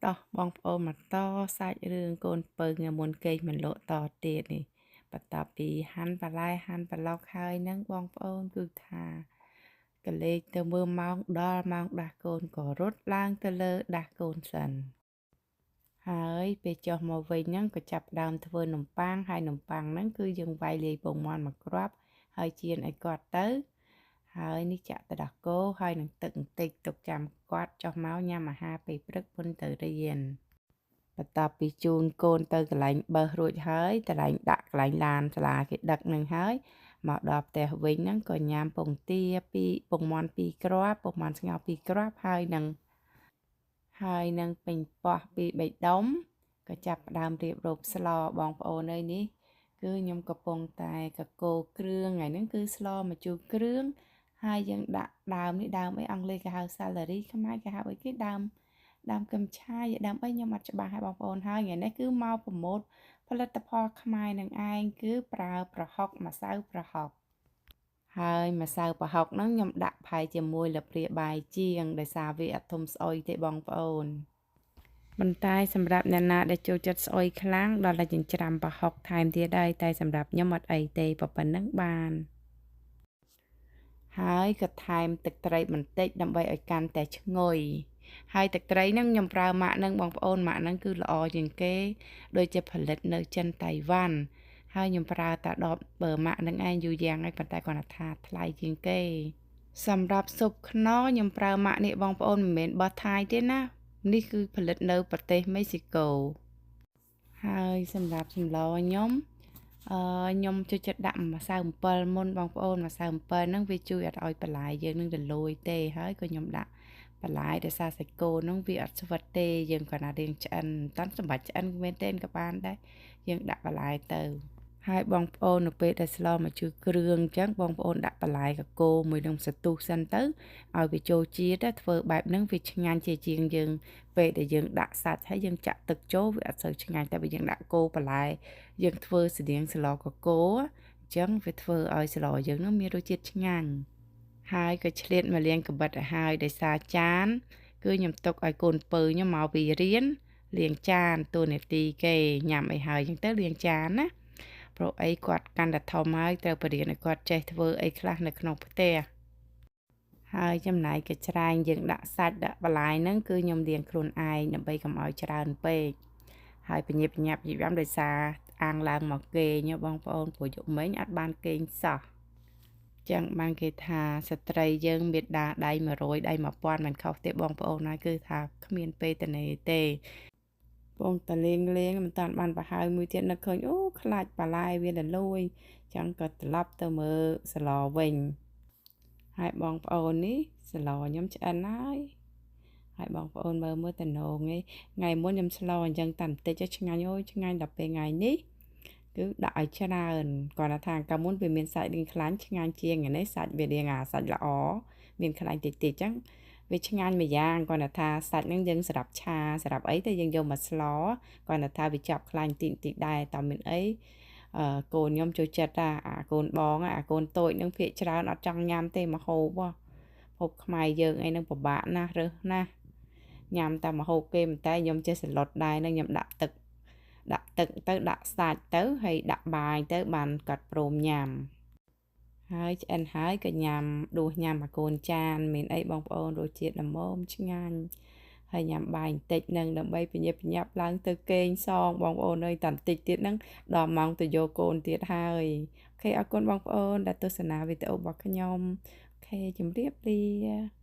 តោះបងប្អូនមកតសាច់រឿងកូនពៅមុនគេងមិនលក់តទៀតនេះបន្ទាប់ពីហាន់បន្លែហាន់ប្លុកហើយនឹងបងប្អូនគឺថាកលេចទៅមើលម៉ោងដល់ម៉ោងដាស់កូនក៏រត់ឡើងទៅលើដាស់កូនសិនហើយពេលចុះមកវិញហ្នឹងក៏ចាប់ដើមធ្វើនំប៉័ងហើយនំប៉័ងហ្នឹងគឺយើងវាយលាយពងមាន់មួយគ្រាប់ហើយចៀនឲ្យគាត់ទៅហើយនេះចាក់ទឹកដោះគោហើយនឹងទឹកបន្តិចទុកចាំគាត់ចុះមកញ៉ាំអាហារពេលព្រឹកមុនទៅរៀនបន្ទាប់ពីជូនកូនទៅកន្លែងបឹសរួចហើយកន្លែងដាក់កន្លែងឡានសាលាគេដឹកនឹងហើយមកដល់ផ្ទះវិញហ្នឹងក៏ញ៉ាំពងទាពីរពងមាន់2គ្រាប់ពងមាន់ស្ងោរ2គ្រាប់ហើយនឹងពេញប៉ោះពី3ដុំក៏ចាប់ផ្ដើមរៀបរោបស្លបងប្អូនអើយនេះគឺខ្ញុំកំពុងតែកកូរគ្រឿងថ្ងៃហ្នឹងគឺស្លម្ជូរគ្រឿងហើយយើងដាក់ដើមនេះដើមអីអង់គ្លេសគេហៅ celery ខ្មែរគេហៅអីគេដើមកឹមឆាយដើមអីខ្ញុំអត់ច្បាស់ហើយបងប្អូនហើយថ្ងៃនេះគឺមកប្រម៉ូទផលិតផលខ្មែរនឹងឯងគឺប្រើប្រហុកម្សៅប្រហុកហើយម្សៅប្រហុកហ្នឹងខ្ញុំដាក់ផាយជាមួយលព្រាបាយជាងដោយសារវាអត់ធំស្អុយទេបងប្អូនប៉ុន្តែសម្រាប់អ្នកណាដែលចូលចិត្តស្អុយខ្លាំងដល់តែចិញ្ច្រាំប្រហុកថែមទៀតដែរតែសម្រាប់ខ្ញុំអត់អីទេប៉ុណ្្នឹងបានហើយក៏ថែមទឹកត្រីបន្តិចដើម្បីឲ្យកាន់តែឈ្ងុយហើយទឹកត្រីហ្នឹងខ្ញុំប្រើម៉ាក់ហ្នឹងបងប្អូនម៉ាក់ហ្នឹងគឺល្អជាងគេដូចជាផលិតនៅចិនតៃវ៉ាន់ហើយខ្ញុំប្រើតាដបបើម៉ាក់ហ្នឹងឯងយូរយ៉ាងហើយប៉ុន្តែគាត់ថាថ្លៃជាងគេសម្រាប់ស៊ុបខ្នុរខ្ញុំប្រើម៉ាក់នេះបងប្អូនមិនមែនបោះថៃទេណានេះគឺផលិតនៅប្រទេសមេស៊ីកូហើយសម្រាប់សម្លខ្ញុំខ្ញុំចូលចិត្តដាក់ម្សៅអំពិលមុនបងប្អូនម្សៅអំពិលហ្នឹងវាជួយអត់ឲ្យបន្លែយើងនឹងរលួយទេហើយក៏ខ្ញុំដាក់បន្លែដោយសារសាច់គោហ្នឹងវាអត់ស្វិតទេយើងគ្រាន់តែរៀងឆ្អិនមិនតាន់សម្បាច់ឆ្អិនមែនទេក៏បានដែរយើងដាក់បន្លែទៅហើយបងប្អូននៅពេលដែលស្លមកជូរគ្រឿងអញ្ចឹងបងប្អូនដាក់បន្លែកកូរមួយនឹងសន្ទុះសិនទៅឲ្យវាចូលជាតិធ្វើបែបហ្នឹងវាឆ្ងាញ់ជាជាងយើងពេលដែលយើងដាក់សាច់ហើយយើងចាក់ទឹកចូលវាអត់សូវឆ្ងាញ់តែបើយើងដាក់គោបន្លែយើងធ្វើស្តៀងស្លកកូរអញ្ចឹងវាធ្វើឲ្យស្លយើងនឹងមានរសជាតិឆ្ងាញ់ហើយក៏ឆ្លៀតមកលាងកាំបិតឲ្យហើយដោយសារចានគឺខ្ញុំទុកឲ្យកូនពៅខ្ញុំមកពីរៀនលាងចានតួនាទីគេញ៉ាំអីហើយអញ្ចឹងទៅលាងចានណាព្រោះអីគាត់កាន់តែធំហើយត្រូវបរៀនឲ្យគាត់ចេះធ្វើអីខ្លះនៅក្នុងផ្ទះហើយចំណែកកច្រែងយើងដាក់សាច់ដាក់បន្លែហ្នឹងគឺខ្ញុំលាងខ្លួនឯងដើម្បីកុំឲ្យច្រើនពេកហើយពញាបញាប់យំដោយសារអាងឡើងមកគេងបងប្អូនព្រោះយប់មិញអត់បានគេងសោះចឹងបានគេថាស្ត្រីយើងមេដាដៃ100ដៃ1000មិនខុសទេបងប្អូនហើយគឺថាគ្មានពេលតនេទេបងតលេងលេងមិនតាន់បានប្រហើយមួយទៀតនឹកឃើញអូខ្លាចបន្លែវាលលួយចឹងក៏ត្រឡប់ទៅមើលស្លវិញហើយបងប្អូននេះស្លខ្ញុំឆ្អិនហើយហើយបងប្អូនមើលមើលតំណងឯងថ្ងៃមុនខ្ញុំស្លអញ្ចឹងតែបន្តិចឆ្ងាញ់អូយឆ្ងាញ់ដល់ពេលថ្ងៃនេះគឺដាក់ឲ្យច្រើនគាត់ថាកាលមុនវាមានសាច់រៀងខ្លាញ់ឆ្ងាញ់ជាងថ្ងៃនេះសាច់វារៀងអាសាច់ល្អមានខ្លាញ់តិចតិចអញ្ចឹងវាឆ្ងាញ់មួយយ៉ាងគាត់ថាសាច់ហ្នឹងយើងសម្រាប់ឆាសម្រាប់អីទៅយើងយកមកស្លគាត់ថាវាចាប់ខ្លាញ់តិចតិចដែរតើមានអីកូនខ្ញុំចូលចិត្តអាកូនបងអាកូនតូចនឹងភាកច្រើនអត់ចង់ញ៉ាំទេមកហូបហូបខ្មែរយើងអីនឹងពិបាកណាស់រើសណាស់ញ៉ាំតែមកហូបគេមិនតែខ្ញុំចេះសឡុតដែរនឹងខ្ញុំដាក់ទឹកទៅដាក់សាច់ទៅហើយដាក់បាយទៅបានកាត់ព្រមញ៉ាំហើយឆ្អិនហើយក៏ញ៉ាំដួសញ៉ាំអាកូនចានមានអីបងប្អូនរសជាតិល្មមឆ្ងាញ់ហើយញ៉ាំបាយបន្តិចនឹងដើម្បីពញាបញាប់ឡើងទៅគេងសងបងប្អូនអើយតាបន្តិចទៀតនឹងដល់ម៉ោងទៅយកកូនទៀតហើយអូខេអរគុណបងប្អូនដែលទស្សនាវីដេអូរបស់ខ្ញុំអូខេជម្រាបលា។